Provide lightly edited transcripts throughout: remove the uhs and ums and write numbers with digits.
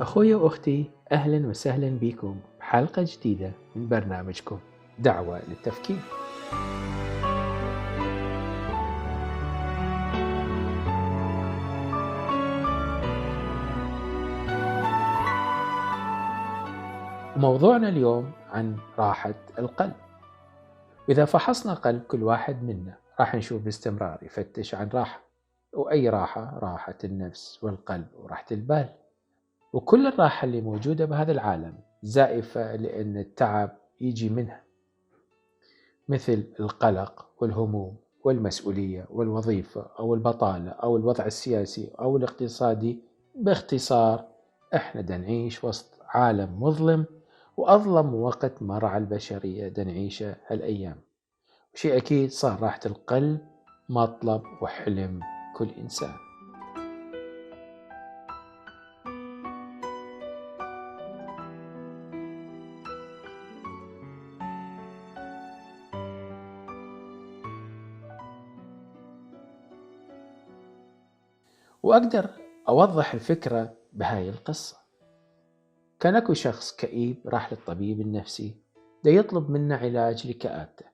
أخوي وأختي، أهلا وسهلا بكم بحلقة جديدة من برنامجكم دعوة للتفكير. وموضوعنا اليوم عن راحة القلب. وإذا فحصنا قلب كل واحد منا راح نشوف باستمرار يفتش عن راحة، وأي راحة؟ راحة النفس والقلب وراحة البال. وكل الراحة اللي موجودة بهذا العالم زائفة، لأن التعب يجي منها، مثل القلق والهموم والمسؤولية والوظيفة أو البطالة أو الوضع السياسي أو الاقتصادي. باختصار، إحنا نعيش وسط عالم مظلم، وأظلم وقت مر على البشرية نعيشه هالأيام. وشيء أكيد صار راحة القلب مطلب وحلم كل إنسان. وأقدر أوضح الفكرة بهاي القصة. كان أكو شخص كئيب راح للطبيب النفسي دا يطلب منه علاج لكآبته،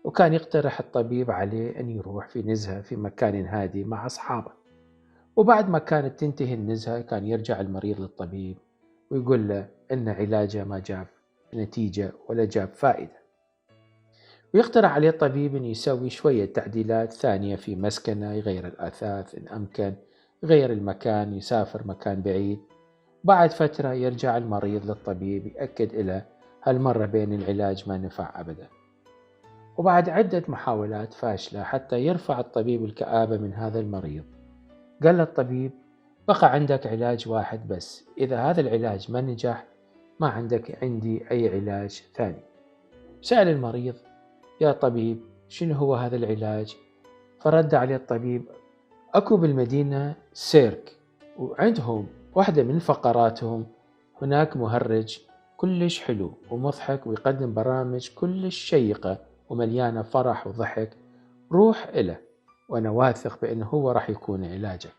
وكان يقترح الطبيب عليه أن يروح في نزهة في مكان هادي مع أصحابه. وبعد ما كانت تنتهي النزهة كان يرجع المريض للطبيب ويقول له أن علاجه ما جاب نتيجة ولا جاب فائدة، ويقترح عليه الطبيب أن يسوي شوية تعديلات ثانية في مسكنه، يغير الأثاث إن أمكن، يغير المكان، يسافر مكان بعيد. بعد فترة يرجع المريض للطبيب يأكد له هالمرة بين العلاج ما نفع أبدا. وبعد عدة محاولات فاشلة حتى يرفع الطبيب الكآبة من هذا المريض، قال له الطبيب: بقى عندك علاج واحد بس، إذا هذا العلاج ما نجح ما عندي أي علاج ثاني. سأل المريض: يا طبيب، شنو هو هذا العلاج؟ فرد عليه الطبيب: أكو بالمدينة سيرك، وعندهم واحدة من فقراتهم هناك مهرج كلش حلو ومضحك ويقدم برامج كلش شيقة ومليانة فرح وضحك، روح إله وأنا واثق بأنه هو راح يكون علاجك.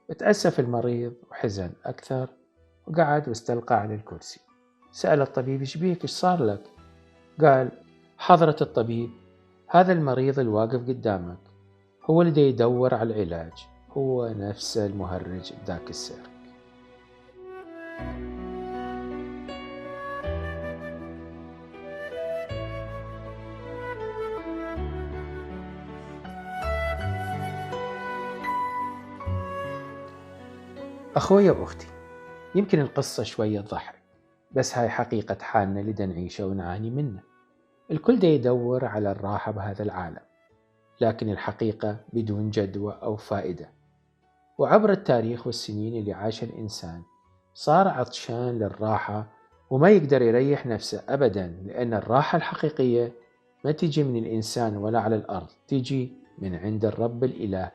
اتأسف المريض وحزن أكثر، وقعد واستلقى على الكرسي. سأل الطبيب: إيش بيك؟ إيش صار لك؟ قال: حضرة الطبيب، هذا المريض الواقف قدامك هو اللي يدور على العلاج، هو نفسه المهرج ذاك السيرك. أخويا وأختي، يمكن القصة شوية ضحك، بس هاي حقيقة حالنا اللي نعيشه ونعاني منه. الكل دا يدور على الراحة بهذا العالم، لكن الحقيقة بدون جدوى أو فائدة. وعبر التاريخ والسنين اللي عاش الإنسان صار عطشان للراحة وما يقدر يريح نفسه أبدا، لأن الراحة الحقيقية ما تيجي من الإنسان ولا على الأرض، تيجي من عند الرب الإله.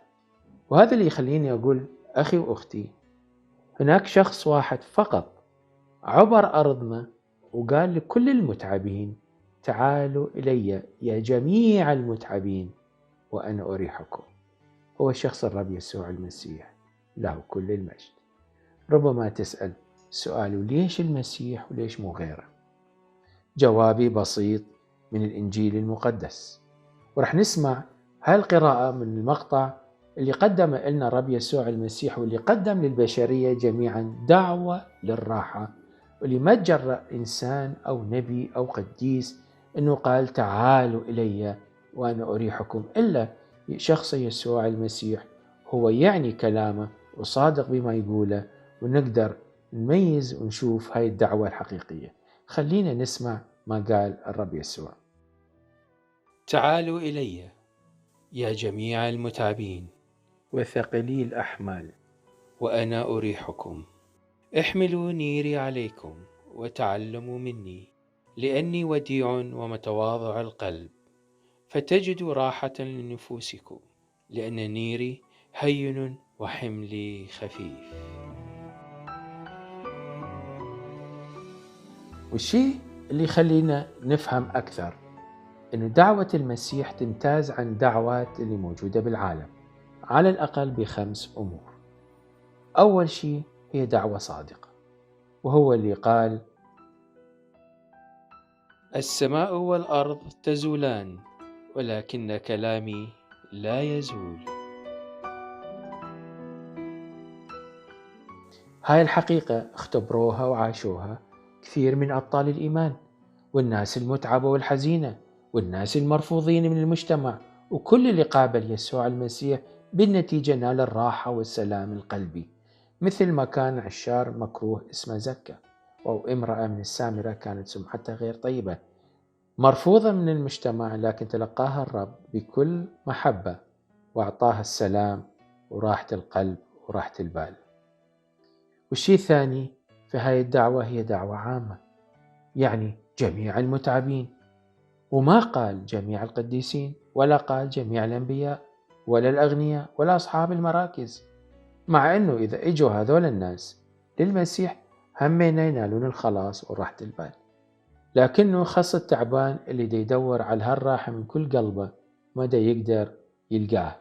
وهذا اللي يخليني أقول أخي وأختي، هناك شخص واحد فقط عبر أرضنا وقال لكل المتعبين: تعالوا إلي يا جميع المتعبين وأنا أريحكم. هو الشخص الرب يسوع المسيح، له كل المجد. ربما تسأل سؤال: ليش المسيح وليش مو غيره؟ جوابي بسيط من الإنجيل المقدس، ورح نسمع هالقراءة من المقطع اللي قدم لنا الرب يسوع المسيح، واللي قدم للبشرية جميعا دعوة للراحة، واللي ما جرأ إنسان أو نبي أو قديس أنه قال تعالوا إلي وأنا أريحكم، إلا شخص يسوع المسيح. هو يعني كلامه وصادق بما يقوله، ونقدر نميز ونشوف هاي الدعوة الحقيقية. خلينا نسمع ما قال الرب يسوع: تعالوا إلي يا جميع المتعبين وثقلي الأحمال وأنا أريحكم. احملوا نيري عليكم وتعلموا مني، لأني وديع ومتواضع القلب، فتجدوا راحة لنفوسكم، لأن نيري هين وحملي خفيف. والشيء اللي يخلينا نفهم أكثر أن دعوة المسيح تمتاز عن دعوات اللي موجودة بالعالم على الأقل ب5 أمور. أول شيء هي دعوة صادقة، وهو اللي قال: السماء والأرض تزولان ولكن كلامي لا يزول. هاي الحقيقة اختبروها وعاشوها كثير من أبطال الإيمان، والناس المتعبة والحزينة، والناس المرفوضين من المجتمع، وكل اللي قابل يسوع المسيح بالنتيجة نال الراحة والسلام القلبي، مثل ما كان عشار مكروه اسمه زكا، أو امرأة من السامرة كانت سمعتها غير طيبة، مرفوضة من المجتمع، لكن تلقاها الرب بكل محبة وأعطاها السلام وراحة القلب وراحة البال. والشيء الثاني في هاي الدعوة هي دعوة عامة، يعني جميع المتعبين، وما قال جميع القديسين، ولا قال جميع الأنبياء، ولا الأغنياء، ولا أصحاب المراكز، مع أنه إذا إجوا هذول الناس للمسيح همين ينالون الخلاص وراحة البال، لكنه خص التعبان اللي دا يدور على هالراحة من كل قلبه ما دا يقدر يلقاه.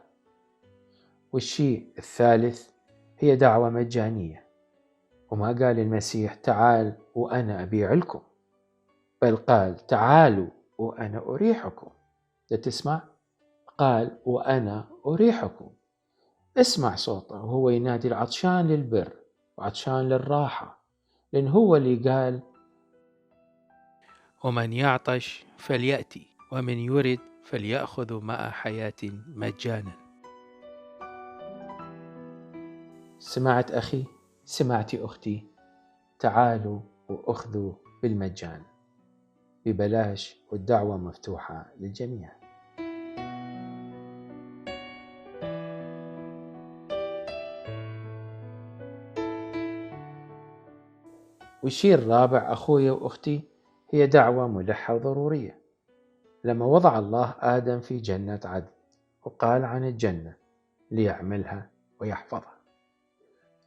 والشيء الثالث هي دعوة مجانية، وما قال المسيح تعال وأنا أبيع لكم، بل قال تعالوا وأنا أريحكم. دا تسمع؟ قال وأنا أريحكم. اسمع صوته وهو ينادي العطشان للبر وعطشان للراحة، لأن هو اللي قال: ومن يعطش فليأتي ومن يرد فليأخذ ماء حياة مجانا. سمعت أخي؟ سمعتي أختي؟ تعالوا وأخذوا بالمجان، ببلاش، والدعوة مفتوحة للجميع. والشيء الرابع أخوي وأختي هي دعوة ملحة وضرورية. لما وضع الله آدم في جنة عدن وقال عن الجنة ليعملها ويحفظها،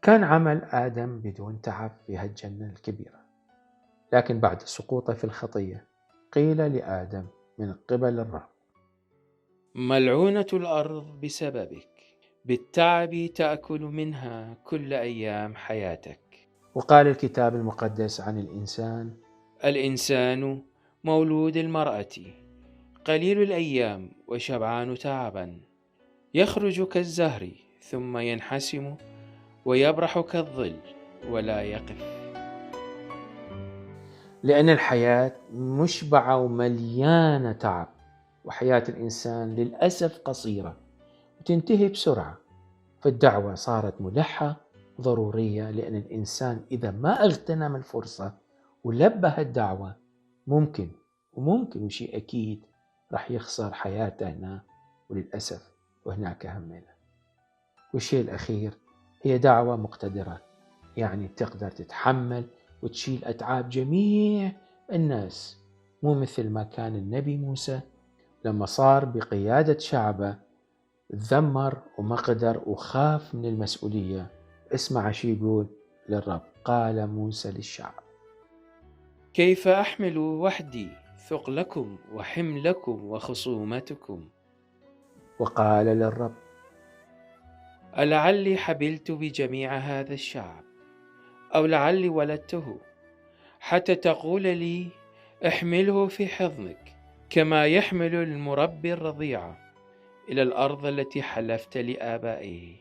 كان عمل آدم بدون تعب في هالجنة الكبيرة، لكن بعد سقوطه في الخطية قيل لآدم من قبل الرب: ملعونة الأرض بسببك، بالتعب تأكل منها كل أيام حياتك. وقال الكتاب المقدس عن الإنسان مولود المرأة، قليل الأيام وشبعان تعبا، يخرج كالزهر ثم ينحسم، ويبرح كالظل ولا يقف. لأن الحياة مشبعة ومليانة تعب، وحياة الإنسان للأسف قصيرة وتنتهي بسرعة، فالدعوة صارت ملحة ضرورية، لأن الإنسان إذا ما اغتنم الفرصة ولبى الدعوة ممكن وشيء أكيد راح يخسر حياته هنا، وللأسف وهناك همنا. والشيء الأخير هي دعوة مقتدرة، يعني تقدر تتحمل وتشيل أتعاب جميع الناس، مو مثل ما كان النبي موسى لما صار بقيادة شعبه ذمر وما قدر وخاف من المسؤولية. اسمع شو يقول للرب: قال موسى للشعب: كيف أحمل وحدي ثقلكم وحملكم وخصومتكم؟ وقال للرب: ألعلي حبلت بجميع هذا الشعب، أو لعلي ولدته، حتى تقول لي احمله في حضنك كما يحمل المربي الرضيع إلى الأرض التي حلفت لآبائه.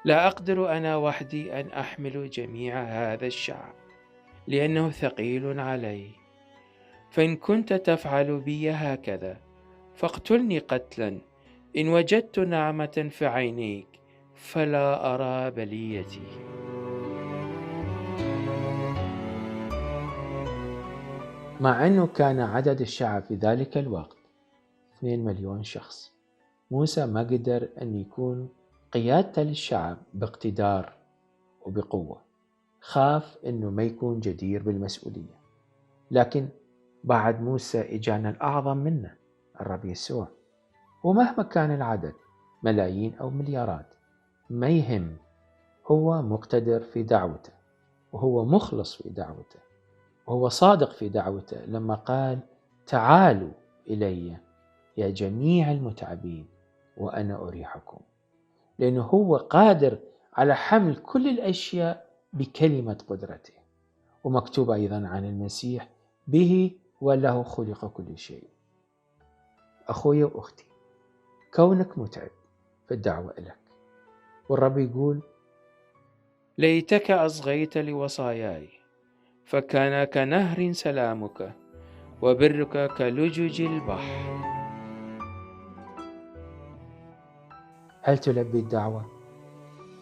لا أقدر أنا وحدي أن أحمل جميع هذا الشعب، لأنه ثقيل علي. فإن كنت تفعل بي هكذا فاقتلني قتلا، إن وجدت نعمة في عينيك فلا أرى بليتي. مع أنه كان عدد الشعب في ذلك الوقت 2 مليون شخص، موسى ما قدر أن يكون قيادته للشعب باقتدار وبقوة، خاف أنه ما يكون جدير بالمسؤولية. لكن بعد موسى إجانا الأعظم منه، الرب يسوع، ومهما كان العدد ملايين أو مليارات ما يهم، هو مقتدر في دعوته، وهو مخلص في دعوته، وهو صادق في دعوته لما قال: تعالوا إلي يا جميع المتعبين وأنا أريحكم، لأنه هو قادر على حمل كل الأشياء بكلمة قدرته، ومكتوب أيضا عن المسيح: به وله خلق كل شيء. أخوي وأختي، كونك متعب في الدعوة إلك، والرب يقول: ليتك أصغيت لوصاياي، فكان كنهر سلامك وبرك كلجج البحر. هل تلبي الدعوة؟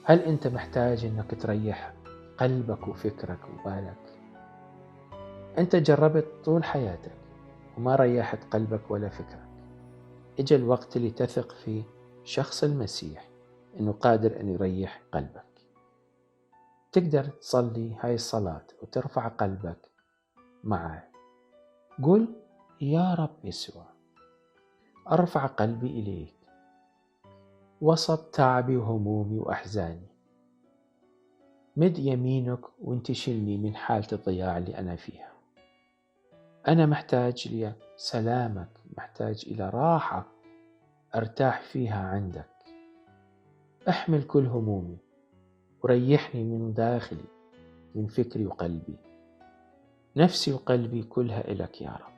هل أنت محتاج أنك تريح قلبك وفكرك وبالك؟ أنت جربت طول حياتك وما ريحت قلبك ولا فكرك. إجا الوقت اللي تثق في شخص المسيح أنه قادر أن يريح قلبك. تقدر تصلي هاي الصلاة وترفع قلبك معه. قل: يا رب يسوع، أرفع قلبي إليك وسط تعبي وهمومي وأحزاني. مد يمينك وانتشلني من حالة الضياع اللي أنا فيها. أنا محتاج إلى سلامك، محتاج إلى راحة أرتاح فيها عندك. أحمل كل همومي وريحني من داخلي، من فكري وقلبي. نفسي وقلبي كلها إلك يا رب.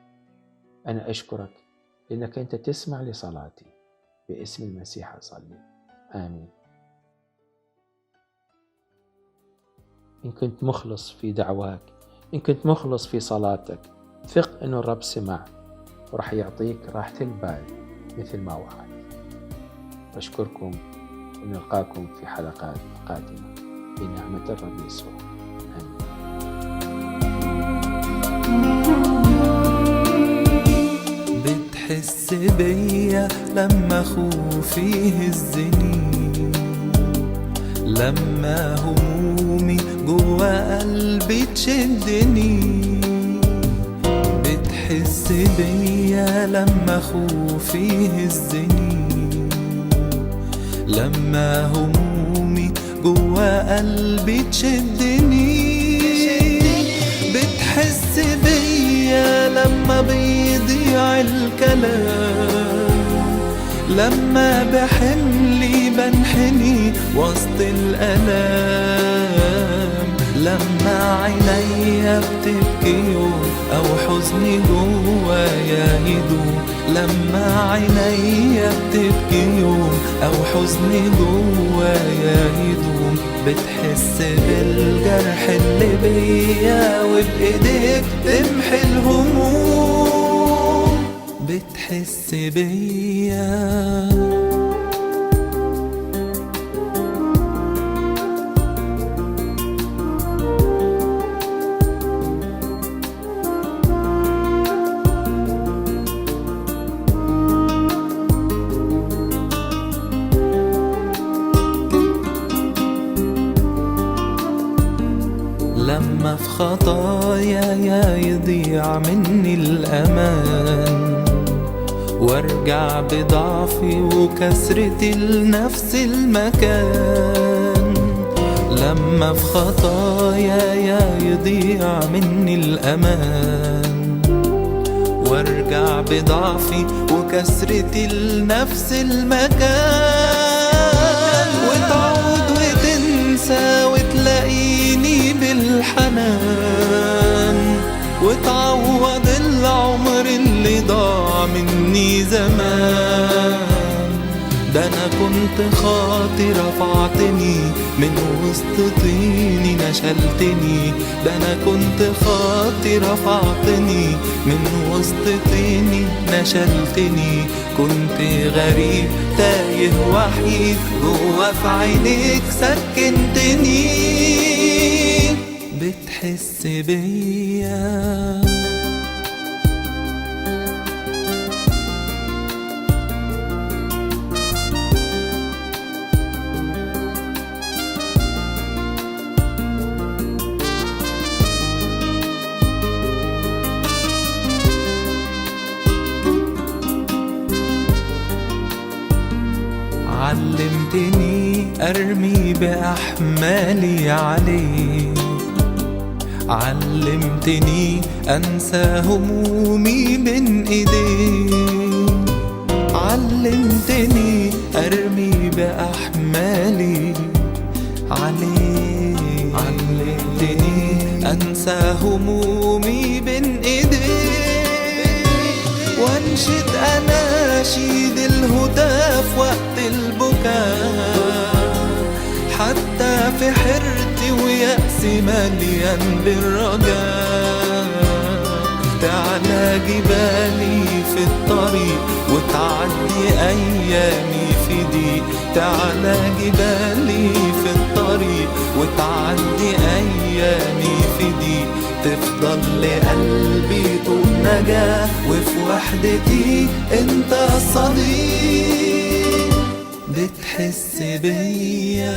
أنا أشكرك لأنك أنت تسمع لصلاتي. باسم المسيح أصلي، آمين. إن كنت مخلص في دعواك، إن كنت مخلص في صلاتك، ثق أنه الرب سمع ورح يعطيك راحة البال مثل ما وعد. أشكركم ونلقاكم في حلقات قادمة بنعمة الرب يسوع، آمين. بتحس بيا لما خوفي يهزني، لما همومي جوا قلبي تشدني. بتحس بيا لما خوفي يهزني، لما همومي جوا قلبي تشدني. بتحس بيا لما بيضيع الكلام، لما بحملي بنحني وسط الألام، لما عينيا بتبكي يوم أو حزني جوايا يدوم، لما عينيا بتبكي يوم أو حزني جوايا يدوم. بتحس بالجرح اللي بيا وبإيديك تمحي الهموم. بتحس بيا لما في خطايا يضيع مني الأمان، وارجع بضعفي وكسرتي لنفس المكان. لما في خطايا يضيع مني الأمان، وارجع بضعفي وكسرتي لنفس المكان. وتعود وتنسى وتلاقيني بالحنان، وتعوض العمر اللي ضاع مني زمان. ده أنا كنت خاطي رفعتني من وسط طيني نشلتني، ده أنا كنت خاطي رفعتني من وسط طيني نشلتني. كنت غريب تايه وحيد جوا في عينيك سكنتني. بتحس بيا علمتني أرمي بأحمالي عليك، علمتني أنسى همومي بين إيديك، علمتني أرمي بأحمالي عليك، علمتني أنسى همومي بين إيديك، وانشد أناشيد الهتاف وقت البكاء، حتى في حيرتي ويأسي مليان بالرجاء. تعلى جبالي في الطريق وتعدي أيامي في ضيق، تعلى جبالي في الطريق وتعدي أيامي في ضيق، تفضل لقلبي طول نجاة، وفي وحدتي انت الصديق، بتحس بيا.